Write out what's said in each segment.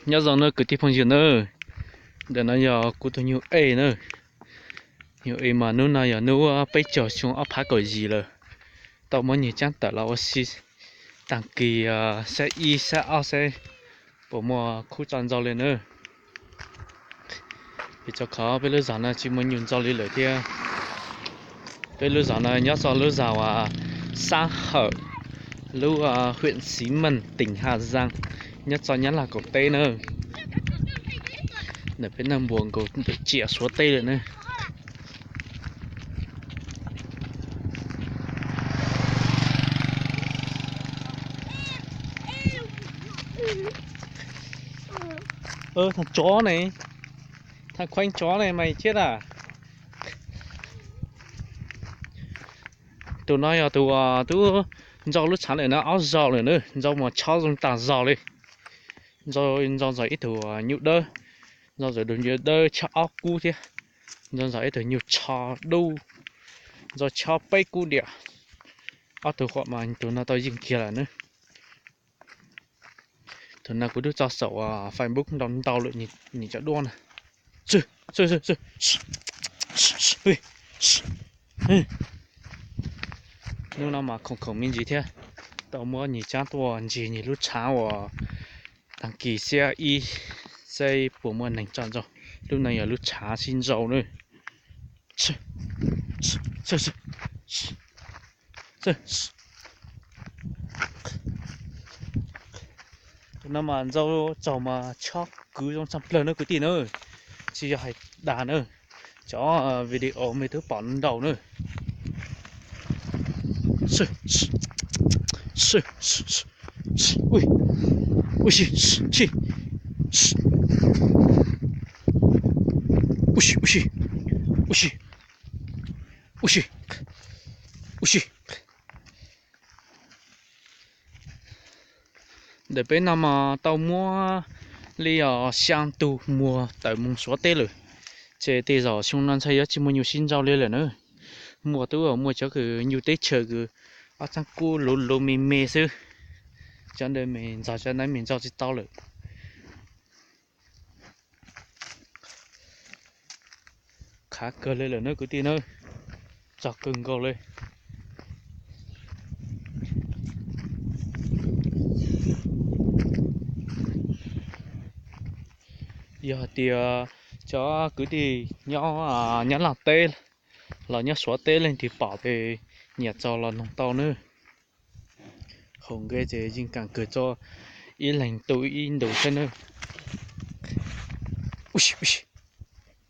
Nyob zoo nawb kwv tij phooj ywg nawb, ntawm no yog kuv tus nyuj ej nawb. Nyuj ej mas hnub no yog hnub peb caug xyoo ob phav kaum yim lawm. Tau muab nyuj caab tawm los ua si taag kis xab ib xab ob saib puas muaj khub tso ntxaug li nawb. Vim rau qhov peb lub zog no tsis muaj nyuj ntxaug li lawm thiab. Peb lub zog no nyob txog lub zog uas Xab Hawm, lub huyện Xín Mần, tỉnh Hà Giang, nyob txog Nyab Laj qaum teb na. Ntawm peb naj npuas nkaus ntawm tsiaj Suav teb lawm na. Thaj tsov ne, thaj khueeb tsov ne mas thiab a. Tus no yog tus uas twb ntxaug lub tshaav lawm na, ob zaug lawm na, ntxaug mas chob zoo tas zog li. Ntxaug ntxog ib tug nyuj dawb, ntxaug ntxog tus nyuj dawb chob ob kub thiab. Ntxaug ntxog ib tug nyuj tsho dub, ntxaug chob peb kub diam. Ob tug huam mas tus no tau yeej kiag lawm na. Tus no kuv twb tso saum Facebook ntau ntau lawm, nim cov duab na. Hnub no mas khoom khoom me ntsis thiab, tau muab nyuj caab tuaj ntsib nyuj lub tshaav uas taag kis xiab ib, saib puas muaj neeg tso ntxaug. Lub no yog lub tshaav sib ntxaug na. Tus no mas ntxaug txaug mas chob kwv zoo tshaj plawg na kwv tij na, tsis yog hais dag na. Cov video mej twb pom ntau na. Ua si, ua si, ua si, ua si, ua si, ua si. Ntawm peb no mas tau muab li os xyaa tug muag tawm moog Suav teb lawm, ces tej zaum xyoo no ntshai yuav tsis muaj nyuj sib ntxaug li lawm na. Muaj tub muaj cov kws nyuj teb chaws kws ob txhaab kub luv luv me me xwb, cov ntawd mej ntxaug, cov ntawd mej ntxaug tsis tau lawm. Qhav kawg li lawm na kwv tij na, txog kawg nkaus li. Yog hais tias cov kwv tij nyob Nyab Laj teb los nyob Suav teb leej twg pom ces nyiam txaus los noog tau nawb. Haum nqe ces yeej kaam kawg txog ib leeg tu ib ntu xwb nawb. Ua si, ua si,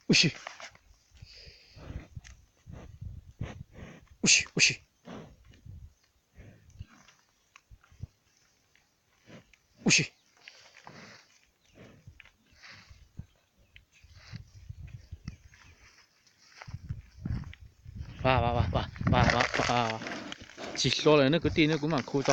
ua si, ua si, ua si, ua si. Tsis hluas lawm na kwv tij, kuv mam khu tso.